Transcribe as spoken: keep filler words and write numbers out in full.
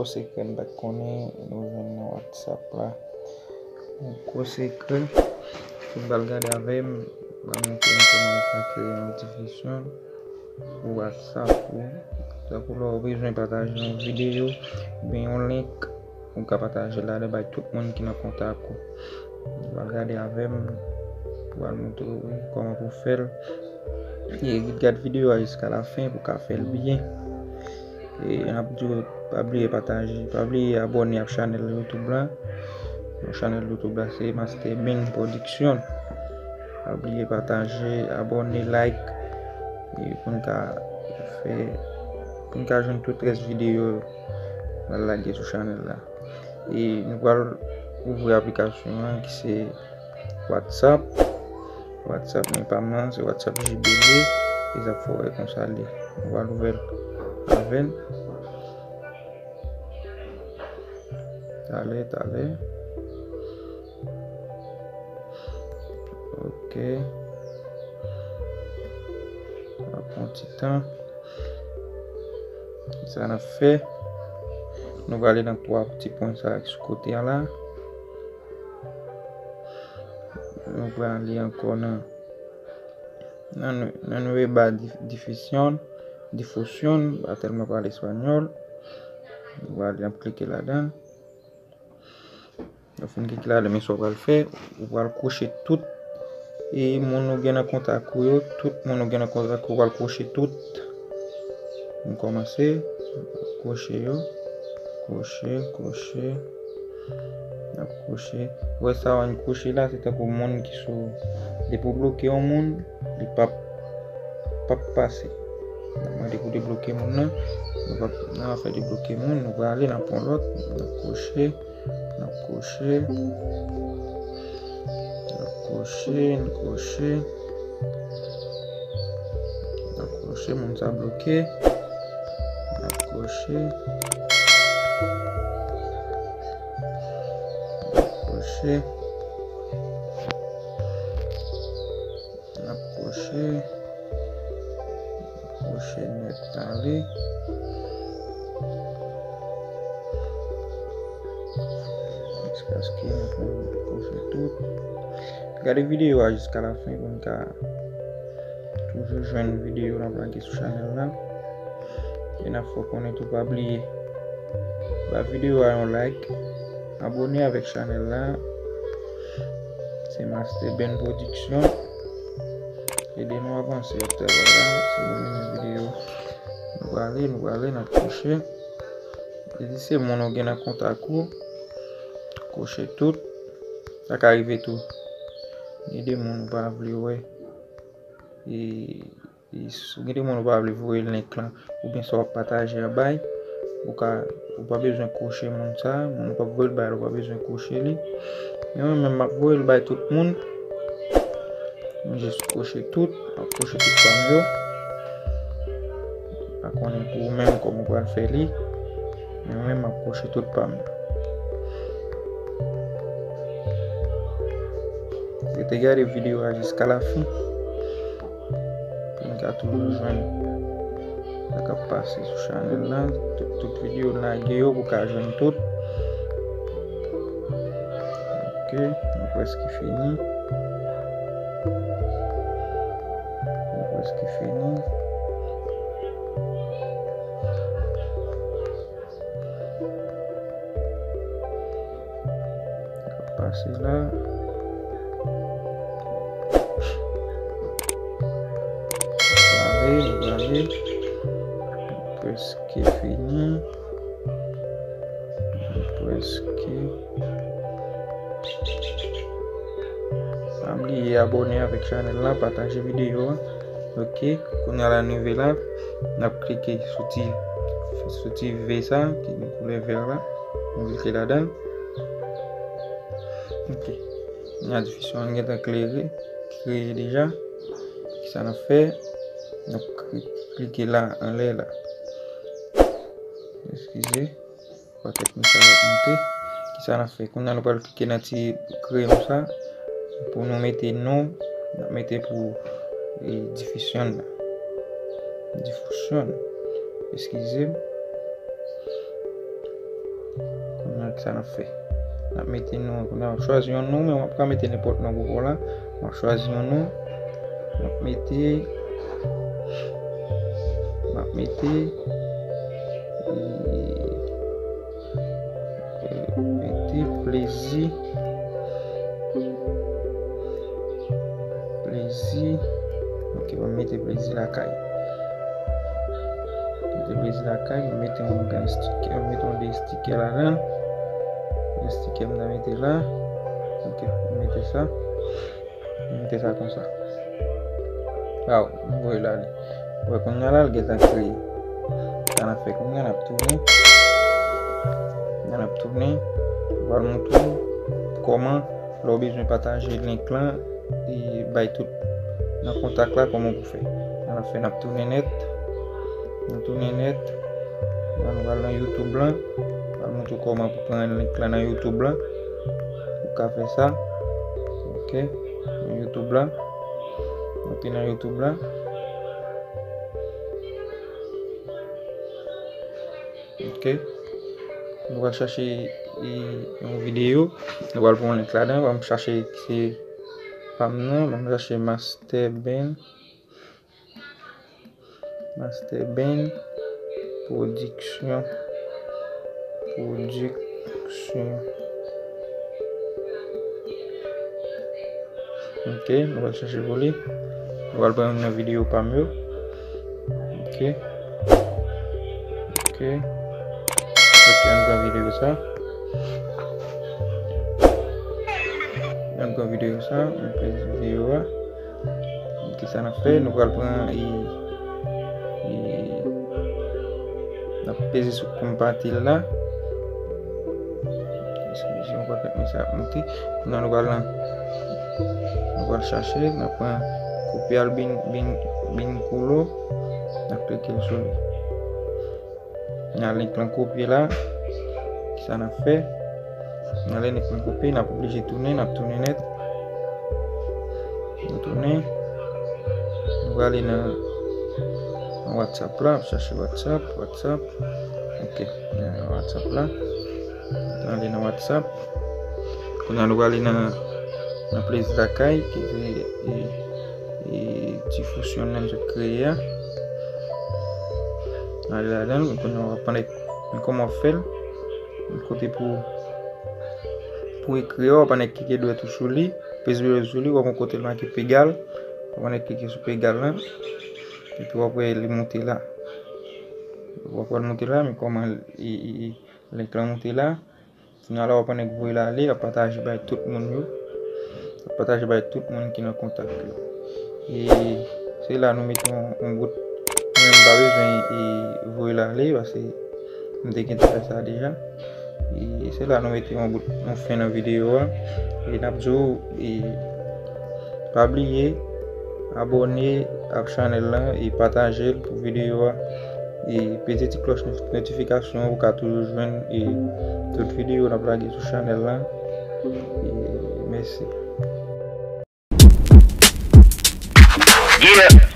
Sekrè m pa t konnen, nou jwenn nan WhatsApp la. Yon gwo sekrè. Si w pral gade avè m, m pral montre nou kòman nou ka kreye yon notification pou WhatsApp ou. Tankou lè w bezwen pataje yon videyo oubyen yon link, ou ka pataje l ladan bay tout moun ki nan kontak ou. Ou pral gade avè m, ou pral montre w kòman pou w fè l. E gade videyo a jiska lafen pou w ka fè l byen. E n ap di w, pa bliye pataje, pa bliye abòne ak chanèl YouTube la. Chanèl YouTube la se Master Ben Production. Pa bliye pataje, abòne, like. E pou n ka fè, pou n ka jwenn tout rès videyo yo, n al lage sou chanèl la. E nou pral ouvri aplikasyon an ki se WhatsApp. WhatsApp men pa m nan, se WhatsApp J B L. E sa fè w wè konsa l ye. Nou pral ouvè l avè n. Talè, talè. Ok. N ap pran ti tan. Sa n ap fè. Nou prale nan twa ti pwen sa ki sou kote a la. Nou prale ankò nan, nan, nan Nueva Dif-, Difusión, Difusión, pa tèlman pale espanyòl. Nou prale, n ap klike ladan l. Lè w fin klike ladan, men sa w pral fè, ou pral kwoche tout e moun ou gen nan kontak ou yo, tout moun ou gen nan kontak ou, ou pral kwoche tout. Nou kòmanse, kwoche yo, kwoche, kwoche, n ap kwoche. Ou wè sa w kwoche la, se tankou moun ki sou, depi w bloke yon moun, li p ap, p ap pase. N ap mande pou debloke moun nan, nou p ap nan afè debloke moun, nou prale, n ap pran lòt, n ap kwoche. N ap kwoche. N ap kwoche, n kwoche. N ap kwoche, moun sa bloke. N ap kwoche. N ap kwoche. N ap kwoche, kwoche nèt ale. Jiskaske nou fin kwoche tout. Gade videyo a jiska lafen pou n ka toujou jwenn videyo n ap lage sou chanèl la. E n ap fè w konnen tou, pa bliye ba videyo a yon like, abòne avèk chanèl la. Se Master Ben Production. Ede nou avanse ak travay la. Si nou renmen videyo, nou prale, nou prale, n ap kwoche. E si se moun ou gen nan kontak ou, kwoche tout. Sa ka rive tou, gen de moun ou pa vle wè. E E si w gen de moun ou pa vle voye link lan, oubyen sa w ap pataje a bay, ou ka, ou pa bezwen kwoche moun sa, moun ou p ap voye l bay la, ou pa bezwen kwoche li. Men mwen menm, m ap voye l bay tout moun. M jis kwoche tout, m ap kwoche tout pa m yo. M pa konnen pou ou menm kòman ou pral fè li. Men mwen, m ap kwoche tout pa m yo. Rete gade videyo a jiska lafen. Pou n ka toujou jwenn sa k ap pase sou chanèl la. Tout, tout videyo n lage yo pou w ka jwenn tout. Ok, nou prèske fini. Nou prèske fini. Pase la. Prale, nou prale. Prèske fini. Prèske. Pa bliye abòne avèk chanèl la, pataje videyo a. Ok, kounye a la nou rive la. N ap klike sou ti, sou ti V sa, ki gen koulè vè la. Nou klike ladan l. Ok. Kounye a difinisyon an gentan klere, kreye deja. Kisa n ap fè? N ap kli-, klike la, anlè la. Eskize. Pakèt mesaj ap monte. Kisa n ap fè? Kounye a nou pral klike nan ti kreyon sa pou nou mete non, n ap mete pou, e, difisyon nan. Difisyon. Eskize m. Sa n ap fè. N ap mete non, n ap chwazi yon non, men w ap ka mete nenpòt non pou kò la. M ap chwazi yon non. M ap mete, m ap mete, e, mete plezi. Plezi. Ok, mwen mete plezi lakay. Mete plezi lakay, mwen mete yon grenn sticker, mwen mete yon de sticker ladan. Yon sticker mwen mete la. Ok, mwen mete sa. Mwen mete sa konsa. Waw, mwen voye l ale. Wè, kounye a la, l gentan kreye. Sa n ap fè kounye a, n ap tounen. N ap tounen. Mwen pral montre w kòman lè w bezwen pataje link lan, e bay tout nan kontak la, kòman pou fè. Sa n ap fè, n ap tounen nèt. Nou tounen nèt. Ann pral nan YouTube lan. Pral montre w kòman pou pran link lan nan YouTube lan. Ou ka fè sa. Ok. Nan YouTube lan. Nou te nan YouTube lan. Ok. Nou pral chache, e, yon videyo. Nou pral pran yon link ladan. Pral chache ki se pa m nan. Pral chache Master Band. Master Band. Production. Production. Ok, nou pral chache pou li. Nou pral pran youn nan videyo pa m yo. Ok. Ok. Ok, ann pran videyo sa. Ann pran videyo sa. Ann pran videyo a. Kisa n ap fè? Nou pral pran, e, e, n ap peze sou konpatil la. Eskize, yon pakèt mesaj ap monte. Kounye a nou pral nan, nou pral chache, n ap pran kopye al bin, bin, bin koulo. N ap klike sou li. N a link lan kopye la. Kisa n ap fè? N a link lan kopye, n ap oblije tounen, n ap tounen nèt. Nou tounen. Nou prale nan, nan WhatsApp la, ap chache WhatsApp, WhatsApp. Ok, nan WhatsApp la. Nou ale nan WhatsApp. Kounye a nou prale nan, nan plezi lakay, ki se, e, e, ti fonksyon nan sot kreye a. Ale ladan l, kounye a w ap pandan, men kòman w ap fè l? Yon kote pou, pou ekri a, w ap pandan klike dwèt ou sou li, peze dwèt ou sou li, w ap yon kote l make pegal, w ap pandan klike sou pegal lan, epi w ap wè li monte la. W ap wè l monte la, men kòman l, e, e, e, link lan monte la. Kounye a la, w ap pandan voye l ale, w ap pataje bay tout moun yo. W ap pataje bay tout moun ki nan kontak yo. E se la nou mete yon, yon bout. Mwen, m pa bezwen, e, voye l ale, paske m te gentan fè sa deja. E se la nou mete yon bout, yon fen nan videyo a. E n ap di w, e, pa bliye abòne ak chanèl lan e pataje l pou videyo a. E peze ti klòch notifikasyon pou w ka toujou jwenn, e, tout videyo n ap lage sou chanèl lan. E mèsi. Yeah.